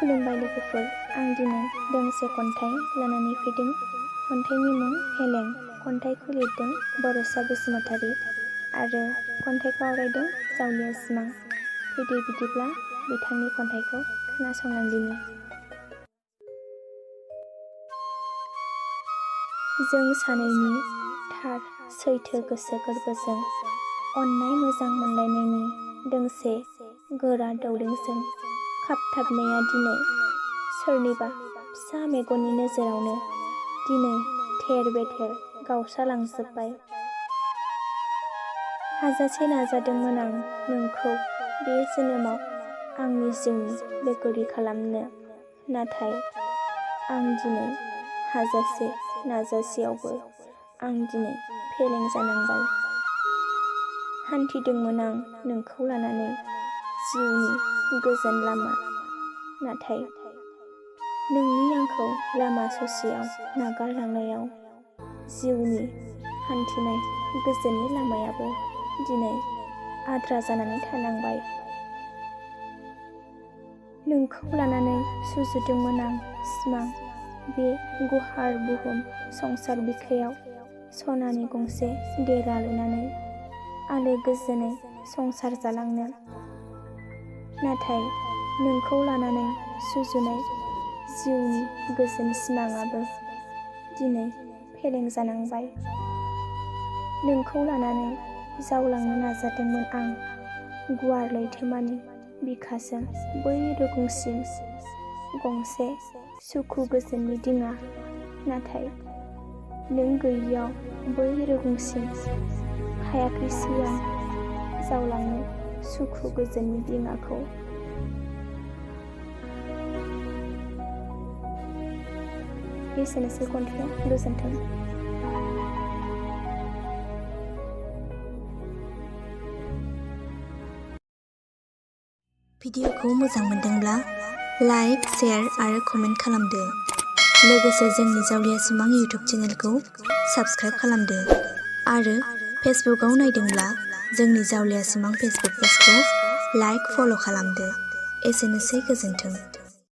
खुलुमबाय लोगोफोर, आं दिनै दोंसे खन्थाइ लानानै फैदों। खन्थाइनि मुं फेलें। खन्थाइखौ लिरदों बर'स बसुमतारी आरो खन्थाइखौ आवरायदों जावलिया सिमां। फैदो बिदिब्ला बिथांनि खन्थाइखौ खोनासंलांदिनि। जों सानैनि थार सैथो गोसो गोरबोजों अननाय मोजां मोनलायनायनि दोंसे गोरा दौलेंजों खाबथाबनाया दिनै सोरनिबा फिसा मेगननि नोजोरावनो दिनै थेर बेथेर गावस्रालांजोब्बाय। हाजासे नाजादोंमोन आं नोंखौ बे जोनोमाव आंनि जिउनि लोगोरि खालामनो, नाथाय आं दिनै हाजासे नाजासेयावबो आं दिनै फेलें जानांबाय। हान्थिदोंमोन आं नोंखौ लानानै जिउनि गोजोन लामा, नाथाय नोंनि आंखौ लामा ससेयाव नागारलांनायाव जिउनि हान्थिनाय गोजोननि लामायाबो दिनै आद्रा जानानै थानांबाय। नोंखौ लानानै सुजुदोंमोन आं सिमां, बे गुवार बुहुम संसार बिखायाव सनानि गंसे देरा लुनानै आलो गोजोनै संसार जालांनो, नाथाय नोंखौ लानानै सुजुनाय जिउनि गोजोन सिमाङाबो दिनै फेलें जानांबाय। नोंखौ लानानै जावलांनो नाजादोंमोन आं गुवार लैथोमानि बिखाजों बै रुगुंसिम गंसे सुखु गोजोननि दिङा, नाथाय नों गैयियाव बै रुगुंसिम हायाखैसै आं जावलांनो सुखु गोजोननि दिङाखौ। एसेनोसै खन्थाइया, गोजोन्थों। भिडिअखौ मोजां मोनदोंब्ला लाइक, शेयार आरो कमेन्ट खालामदो। लोगोसे जोंनि जावलिया सिमां इउटुब चेनेलखौ साबस्क्राइब खालामदो आरो फेसबुकआव नायदोंब्ला जोंनि जावलिया सिमां फेसबुक पेजखौ लाइक, फल' खालामदो। एसेनोसै, गोजोन्थों।